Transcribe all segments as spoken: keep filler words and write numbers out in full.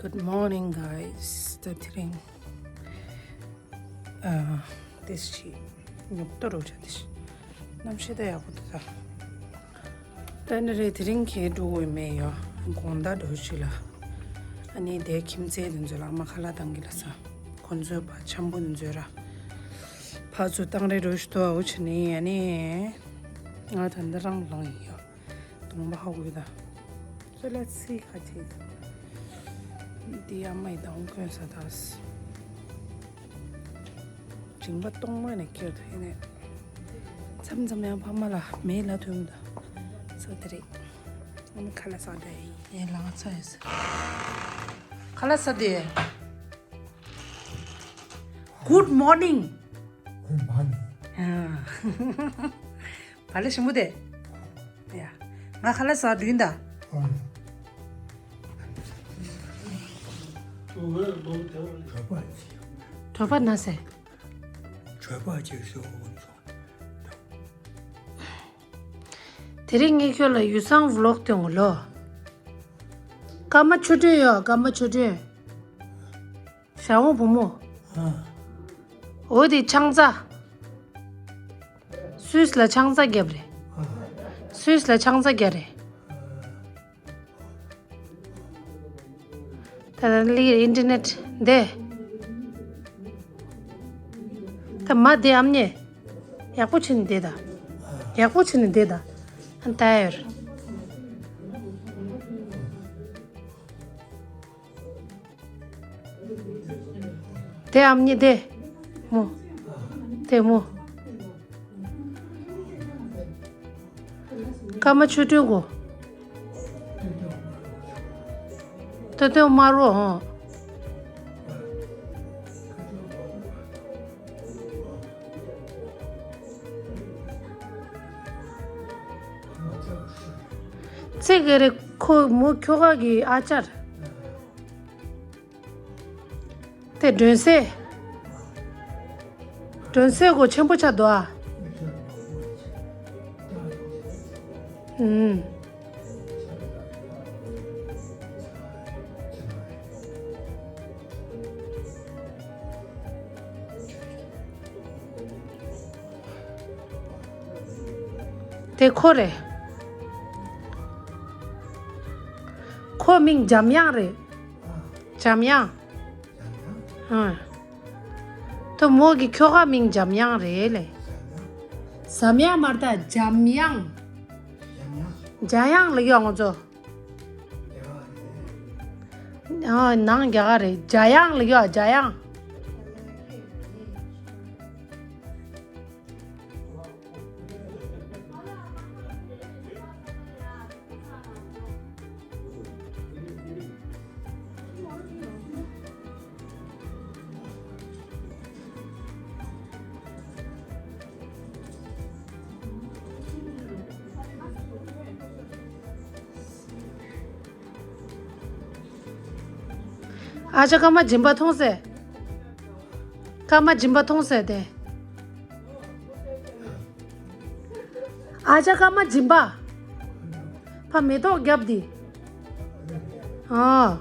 Good morning, guys. ད་དེ་རིང་ཨ་ཏེས་ཅི་ཉོབ་ཏོ་རོ་ཆ་ཏེས་གནམ་གཤིས་ད་ཡག་པོ་འདུག་ད། ད་ནི་རེད། དེ་རིང་ཁྱེད་འགྲོ་འོས་མེད་ཡོ། དགོང་དག་འགྲོ་ཞིག་ལ། ཨ་ནི་དེ་ཁྱིམ་མཚེས་དེ་ཚོ་ལ་ཨ་མ་ཁ་ལག་བཏང་གི་ལ་ས། ཁོ་ཚོའི་བ་འཆམ་པོ་དེ་ཚོའི་ར། ཕ་ཚོ་བཏང་རེ་འགྲོ་ཞིག་ཏོ་འུ་ཆ་ནི་ཨ་ནི། ང་ད་འདི་རང་ལངས་ཡིན་ཡོ། གདོང་པ་ཧ་གོ་གི་ད། So let's see ཁ་ཅིག་འདི་ཨ་མའི་གདོང་གོན་ས་དང་། མཇིང་པ་སྟོང་མ་ནས་ཁྱེར་དུ་ཡིན་ནས། མཚམས་མཚམས་ཡང་ཕ་མ་ལ་མེད་ལ་ཐོན་ད། ས་དེ་རེད། ཨ་ནི་ཁ་ལག་ཟ་དེ་ཡིན་ལ་ང་ཚ་ཡོད་ས། ཁ་ལག་ཟ་དེ། Good morning. Good morning. ཨ། བ་ལེ་ཞིམ་པོ་དེ། ཡ། ང་ཁ་ལག་ཟ་དུས་ད། ཨ། གྲོད་པ་ཅིག་གྲོད་པ་ན་སེ། གྲོད་པ་ཅིག་ཟོ། དེ་རིང་ངས་ཁྱོད་ལ་ཡུལ་བཟང་ཝི་ལོག་སྟོན་གོ་ལོ། ཀརྨ་ཆོས་སྒྲོན་ཡོད། ཀརྨ་ཆོས་སྒྲོན། ཞང་བོ་བུ་མོ། ཨ། འོ་དེ་ཆང་ས། སུད་སི་ལ་ཆང་ས་རྒྱབ་རེད། ཨ། སུད་སི་ལ་ཆང་ས་རྒྱབ་རེད། ད་ལི་ཨིན་ཊར་ནེཊ་འདི། ད་མ་བསྡད་ཨམ་ཉེ། ཡག་པོ་བྱས་ནས་བསྡད་ད། ཡག་པོ་བྱས་ནས་བསྡད་ད། I'm tired. དེ་ཨམ་ཉེ་དེ། མོ། དེ་མོ། ཀརྨ་ཆོས་སྒྲོན་གོ། ཏོ་ཏོ་དམར་པོ་ཧོ། ཚེ་ག་རེ་ཁོ་མོ་ཁྱོ་ག་གི་ཨ་ཅར། དེ་སྒྲོན་ཟས། སྒྲོན་ཟས་གོ་ཆེན་པོ་ཆགས་འདུག་ཨ། ཨུམ། དེ་ཁོ་རེད། ཁོ་མིང་འཇམ་དབྱངས་རེད། འཇམ་དབྱངས། ཨ། ད་མོ་གི་ཁྱོ་ག་མིང་འཇམ་དབྱངས་རེད་ལེ། འཇམ་དབྱངས་མ་རེད་ད། འཇམ་དབྱངས། འཇམ་དབྱངས་ལ་ཡོང་ང་ཚོ། ཨ། ནང་རྒྱ་གར་རེད། འཇམ་དབྱངས་ལ་ཡོང་། འཇམ་དབྱངས། ཨ་ཅག་ཀརྨ་སྦྱིན་པ་མཐོང་སེ། ཀརྨ་སྦྱིན་པ་མཐོང་སེ་དེ། ཨ་ཅག་ཀརྨ་སྦྱིན་པ། ཕ་མེ་ཏོག་རྒྱབ་དེ། ཨ།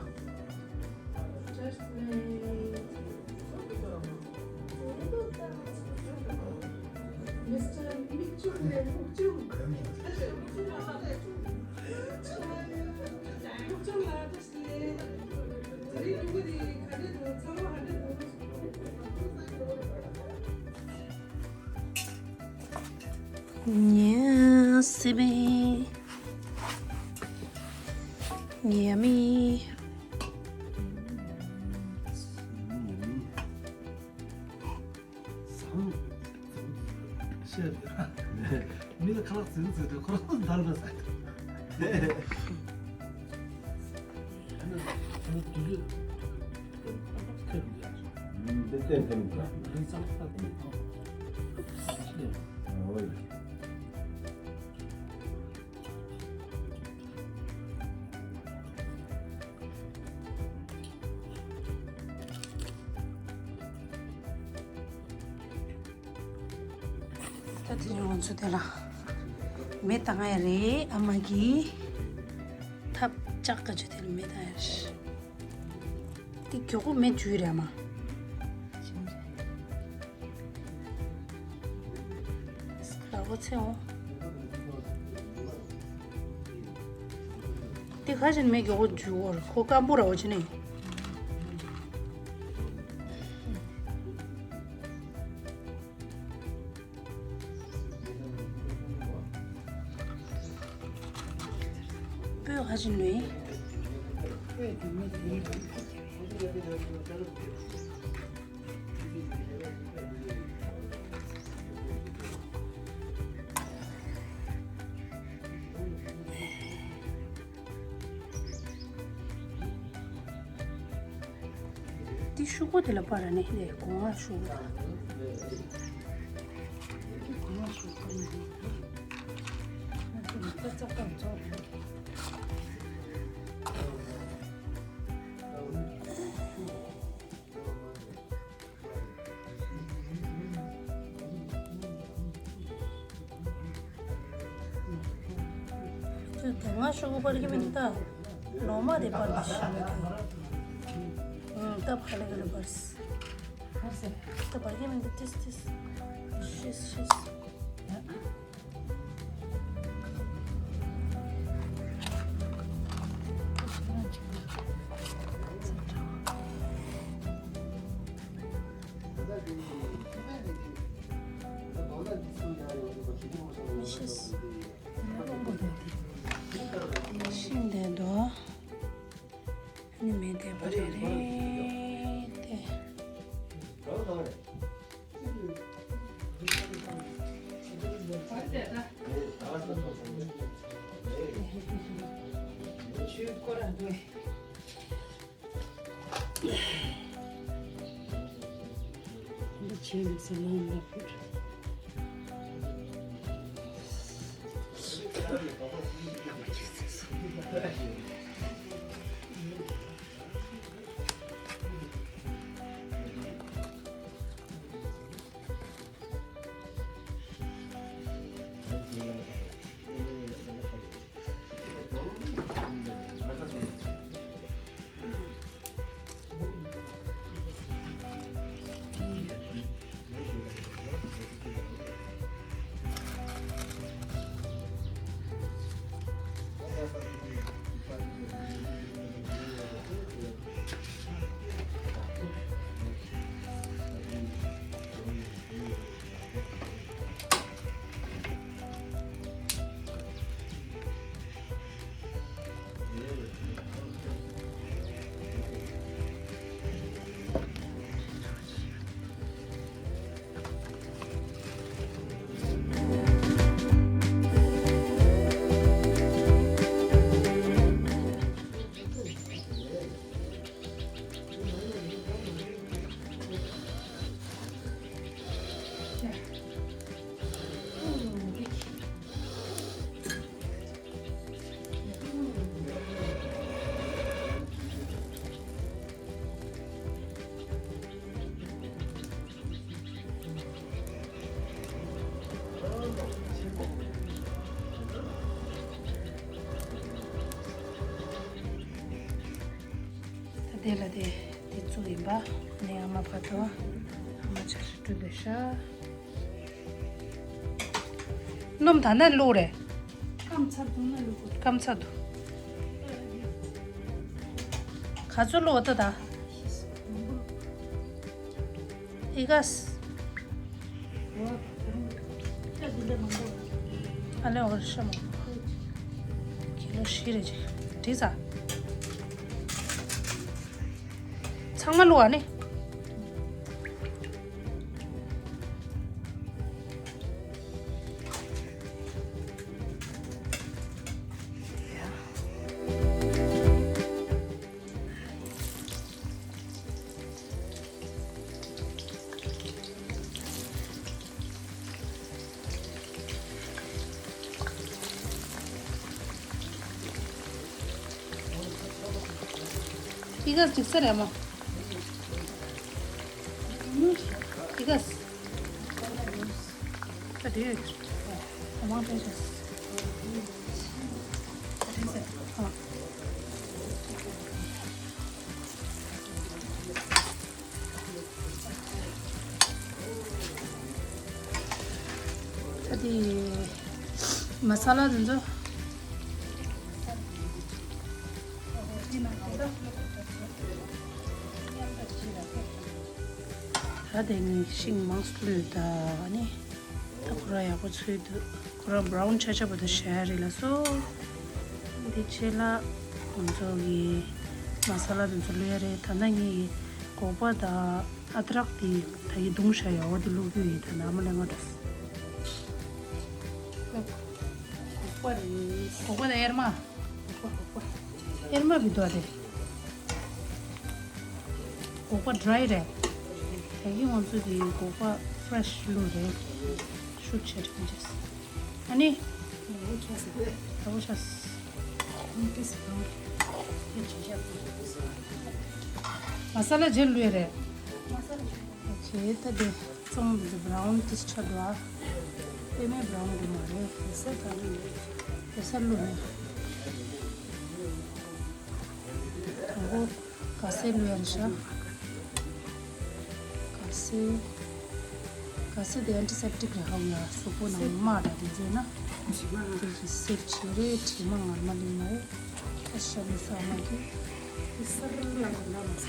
ཉལ་སྲིད་པས། ཉལ་མི། མི་ལ་ཁ་ལག་ཟིག་ཟིག་དེ་ཁོ་རང་འདར་བ་ཟ། འདི་ཏན་ཏན་འདྲ། འོ་ཡ། ད་དེ་རིང་ང་ཚོ་དེ་ལ་མེ་བཏང་ཡ་རེད། ཨ་མ་གིས་ཐབ་ལྕགས་ཀ་ཅོ་དེ་ལ་མེ་བཏང་ཡ་རེད། འདི་མགྱོགས་པོ་མེ་འཇུས་རེད་མ། ལག་པ་ཚེ་འོང་། དེ་ཁ་ཅིག་མེ་མགྱོགས་པོ་འཇུ་བོར་ཁོ་སྐམ་པོ་ར་འོ་ཅི་ནས། སྤོས་ཁ་ཅིག་ནུས། འདི་ཤོག་བུ་དེ་ལ་པར་ནི་ལས་གོང་ལ་ཤོག་བུ་དེ་ལ། གོང་ལ་ཤོག་བུ་དེ་ལ། དེ་ང་ཤོག་གུ་པར་གྱི་མིན་ད། ལོ་མ་དེ་པར་གྱི་ཤི་མི་དེ། ད་ཕ་ལེ་ག་ལ་པར་སི། ད་པར་གྱི་མིན་ད་ཏིས་ཏིས། ཤིས་ཤིས། ཤིང་དེ་དོ། ནི་མེད་དེ་བ་རེ་རེ་དེ། ད་དེ་ལ་དེ་དེ་བཙུགས་ཡིན་པ། ནས་ཨ་མ་ཕ་ཏོ་ཨ་མ་ཆ་ཞིག་བསྒྲུབས་པའི་ཤ། སྣུམ་ད་ནས་བླུགས་རེད། སྐམ་ཚར་འདུག་ན་བླུགས་དགོས། སྐམ་ཚར་འདུག་ག་ཚོད་བླུགས་ད་ད། ཨི་ག་སི། ཨ་ལེ་འོར་ཤ་མ། ཀི་ལོ་བཞི་རེ་ཅིག་འགྲིག་ས། ཚང་མ་བླུགས་ཨ་ནི། ཨི་ག་སི་འགྲིག་ས་རེད་མོ། ཨི་ག་སི། ད་དེ་ཡོད། ད་མང་པོ་ཡོད། ཨ། ཨ། ད་དེ་མ་ས་ལ་དེ་ཚོ། ད་དེ་ནི་ཤིང་མང་སུ་བླུགས་ད་ནི། ད་ཁོ་ར་ཡག་པོ་ཚོས་འདུག་ཁོ་ར་བྷ་རའུན་ཆ་ཆ་བོ་དེ་བྱས་རེད་ལ་སོ། འདི་ཆེ་ལ་ང་ཚོ་གི་མ་ས་ལ་དེ་ཚོ་བླུགས་ཡ་རེད། ད་ནི་ངའི་སྒོག་པ་དང་ཨ་དྲག་དེ་ད་གི་བརྡུངས་བཞག་ཡོད་པ་དེ་བླུགས་རྒྱུ་ཡིན། ད་ནི་ཨ་མ་ལས་ང་འགྲོ། སྒོག་པ་རེད། སྒོག་པ་དང་གཡེར་མ། སྒོག་པ་སྒོག་པ། གཡེར་མ་བི་དོ་རེད། སྒོག་པ་ཌི་རའི་རེད། ད་གི་ང་ཚོ་དེ་སྒོག་པ་ཕི་རེ་ཤི་བླུགས་རེད། ཤུགས་ཆེ་དྲགས་ཅིག་ཨ་ནི། ད་བོ་ཆགས་སོང་། ད་བོ་ཆགས་སོང་། མ་ས་ལ་རྗེས་བླུགས་ཡ་རེད། རྗེས་ད་དེ་བཙོང་འདི་བྷ་རའུན་ཏིས་ཆགས་འདུག་ཨ། དཔེ་མེད་བྷ་རའུན་འདུག་མ་རེད། གེ་སར་ད་རེད། གེ་སར་བླུགས་ནས། དང་པོ་ག་སེ་བླུགས་ཡ་རེད་ཤག་ག་སེ། ག་སེ་དེ་ཨན་ཊི་སེབ་ཊིག་རེད་ཧ་གོ་ཡ། གཟུགས་པོ་ནང་དམར་འདྲ་དེ་ཚོ་ན། དེ་གི་སེབ་བྱེད་རེད། དྲི་མ་ངར་མ་ལེན་མ་རེད། ད་ཤ་ལུ་ས་མ་གི་དེ་སར་ལ་ལ་མ་ས།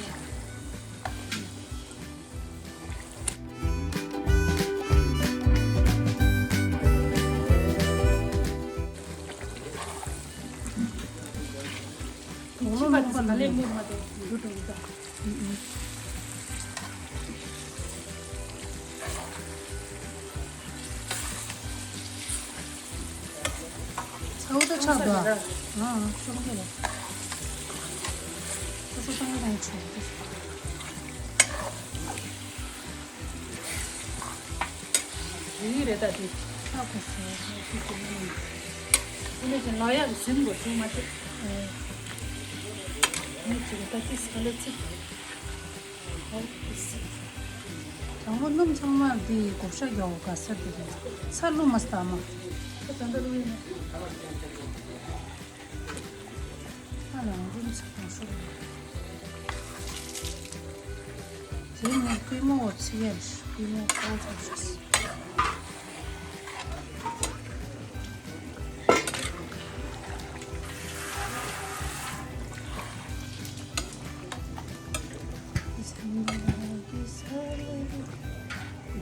དོག་ལོ་ལོང་པ་ལ་ལས་མེད་མ་དེ་འགྲོ་འགྲོ་གི་ད། ཚ་བོ་ད་ཆགས་འདུག་ཨ། ཨ་ཅུང་གི་རེད། ཁ་སོ་སང་གི་རང་ཆུ་རེད། རེད་རེད་ད་དེ། ཨ་ཁོ་སོ་ཁོ་ཁོ་ཁོ་ནི་ནི་ལོ་ཡག་གི་ཟིན་དགོས་བྱུང་མ་ཐུབ། ཨེ། ངས་ཅིག་ད་ཅི་སི་ག་ལེ་ཚིག་དང་པོ་སྣུམ་ཚང་མ་འདི་བགོ་བཤའ་རྒྱག་ག་ས་དེ་རེད། ཚ་བླུགས་མ་སྟ་མ། ད་ད་བླུགས་ཡིན། ཨ་ལ་རུམ་ཚ་གང་ཤོར་རེད། དེ་ནས་པུས་མོ་འོ་ཚིག་ཡར་པུས་མོ་ཁོ་ཚ་ཤོར།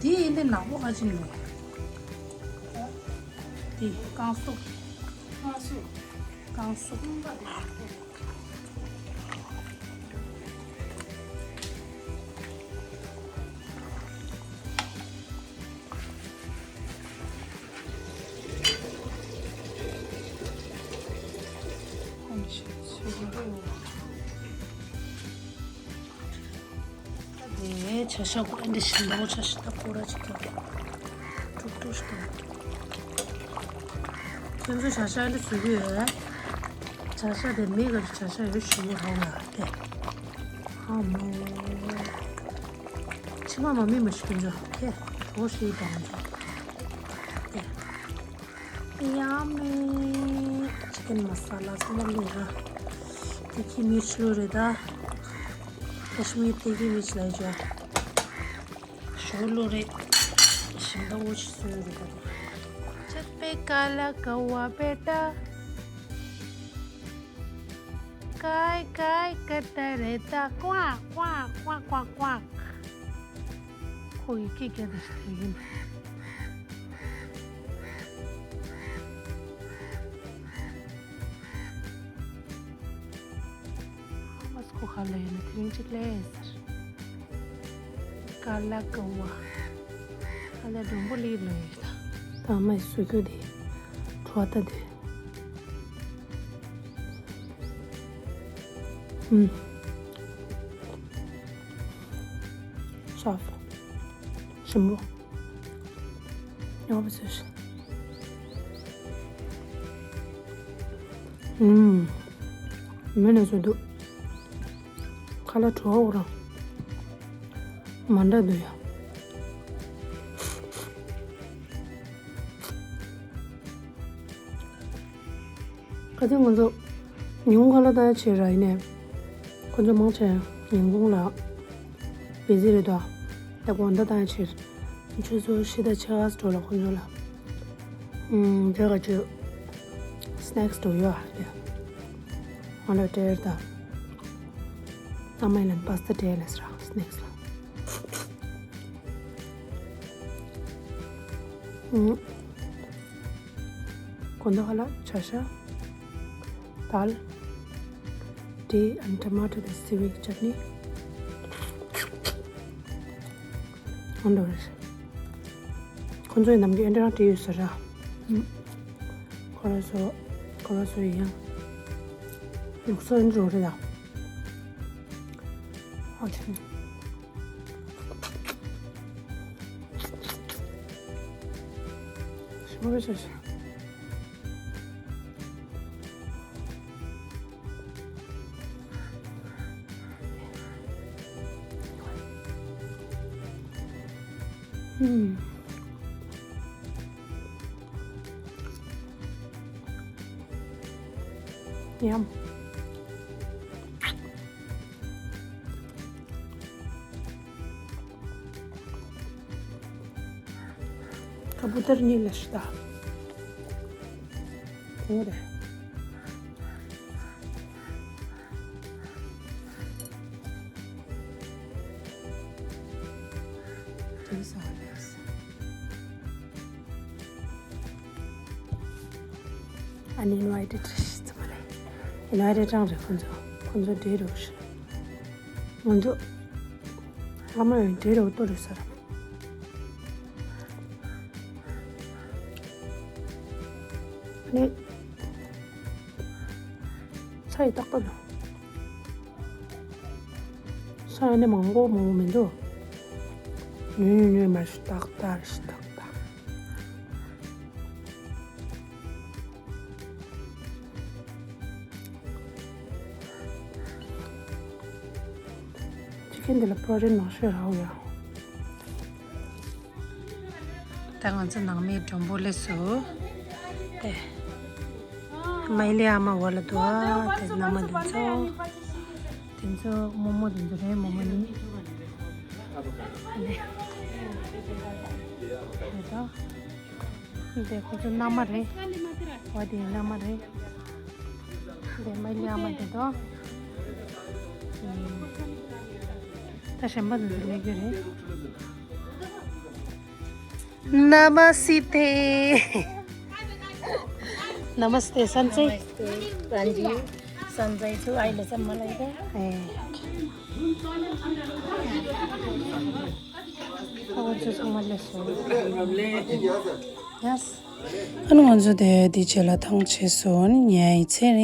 འདི་ཡིན་ཏེ་ནག་པོ་ཁ་ཅིག་ཡོད། འདི་རྐང་སུག་རྐང་སུག་རྐང་སུག་དེ་བྱ་ཤ་ཀོ་འདི་ཞིམ་པོ་བྱ་ཤ་ད་ཀོ་ར་ཅིག་ཐོག་ཀྲུག་ཀྲུག་ཞིག་ཐོག་ཁྱོད་ཚོ་བྱ་ཤ་འདི་བཟོ་གི་ཡོད། བྱ་ཤ་དེ་མི་ག་བྱ་ཤ་ཡོད་ཞིམ་པོ་རང་ལ་དེ། ཨ་མོ། ཕྱི་མ་མ་མི་མ་ཞིག་ཀུན་ཚོ་དེ། གྲོ་ཞིག་དང་ཚོ་དེ། Yummy chicken masala ཚང་མ་བླུགས་ར། ཏི་ཁི་མིར་ཆི་བླུགས་རེད་ད། ཀ་ཤི་མིར་ཏི་ཁི་མིར་ཆི་ལབ་ཀྱི། ཞོ་བླུགས་རེད། ཞིམ་པོ་འོ་ཅི་བཟོས་རེད་ད། चल पे काला कौवा बेटा। काय काय करता रहता। क्वाक क्वाक क्वाक क्वाक क्वाक। ཁོ་ཡི་སྐད་རྒྱག་དེ་ཞིག་དེ་ཡིན། ཧ་མ་སི་ཁོ་ཁ་ལ་ཡོད་ན་དེ་རིང་གཅིག་ལས་ཟེར། ཀ་ལ་ཀ་བ། ཨ་ལ་སྒྲོམ་བུ་ལི་ལོ་ཡོད་ད། ད་མ་ཡི་སུ་ཁྱོད་དེ། བྲོ་བ་ད་དེ། ཨུམ། ཤ་ཞིམ་པོ། ཡག་པོ་བཟོས་ཤག་ཨུམ། མི་ནས་བཟོས་འདུག་ཁ་ལག་བྲོ་བ་འོ་རང་མ་འདྲ་འདུག་ཡ། ག་དུས་ང་ཚོ་ཉིན་གུང་ཁ་ལག་བཏང་ཡ་བྱེད་ར་ཡིན་ནས། ཁོ་ཚོ་མང་ཆེ་ཉིན་གུང་ལ་ བི་ཟི་རེད་དོ། ད་དགོང་དག་བཏང་ཕྱིར། ཆུ་ཚོད་བཞི་དང་ཕྱེད་ཀ་འགྲོ་ལ་ཁོང་ཚོ་ལ། ཨུམ། དེ་ག་ཅིག་སི་ནེག་སི་འགྲོ་ཡོད་ཨ་རེད། ང་ལ་སྤྲད་ད། ཨ་མ་ལ་པ་སི་ཏ་སྤྲད་ལ་སི་ར་སི་ནེག་སི་ལ། ཨུམ། དགོང་དག་ལ་བྱ་ཤ། དལ། ཏི་ཨན་ཊ་མ་ཊོ་དང་སི་ཝིཊ་ཅཊ་ནི། ཨོ་འདྲ་བ་རེད། ཁོ་ཚོའི་ནམ་རྒྱུན་ཨེ་འདྲ་རང་བྲིས་ཡོད་ས་ར། ཁོ་ར་སོ། ཁོ་ར་སོ་ཡི་ཡང་། ལུགས་སྲོལ་འགྲོ་རེད་ད། ཨོ་ཆེ། ཞིམ་པོ་ཆེ་ཆེ། ཧུམ། ཡམ། कबूतर नहीं लसता। और है। This one is uninvited. Invited རང་རེད་ཁོང་ཚོ། ཁོང་ཚོ་འདྲེ་རུ་ཤི། ང་ཚོ་ཨ་མ་ཡང་འདྲེ་རུ་ལྟོ་རེད་ཟེར། ནི། ཚ་ཡི་ཏག་ཏག་འདུག་ས་ཡ་ནི་མང་པོ་མང་པོ་མི་འདུག་ཉུང་ཉུང་ཉུང་མར་ཞིག་ཏག་ཏག་ཞིག་ཏག་ཏག་ཅི་ཁེན་འདི་ལ་པྲོ་ཊིན་མང་ཤོས་རག་ཡ། ད་ང་ཚོ་ནང་མི་མགྲོན་པོ་སླེབས་སོང་། དེ། མ་ཡི་ལི་ཨ་མ་འོག་ལ་འདུག་ཨ། དེ་མནའ་མ་འདི་ཚོ། དེ་ཚོ་རྨོ་མོ་འདི་ཚོ་རེད། རྨོ་མོ་ནི། ཨ་ནི། དེ་ཚོ། དེ་ཁོ་ཚོ་མནའ་མ་རེད། འོ་དེ་མནའ་མ་རེད། དེ་མ་ཡི་ལི་ཨ་མ་དེ་དོ། ད་གཞན་པ་འདི་ཚོ་སླེབས་རྒྱུ་རེད། नमस्ते। नमस्ते सन्चै। नमस्ते। प्रान्जी। सन्चै छु, अहिले सम्म लैजा। ए। ཁོང་ཚོ་ཚང་མ་སླེབས་སོང་། Yes. ཨ་ནི་ང་ཚོ་དེ་དེ་རྗེས་ལ་ཐང་ཆད་སོང་། ཨ་ནི་ཉལ་ཡི་ཚེ་རེད།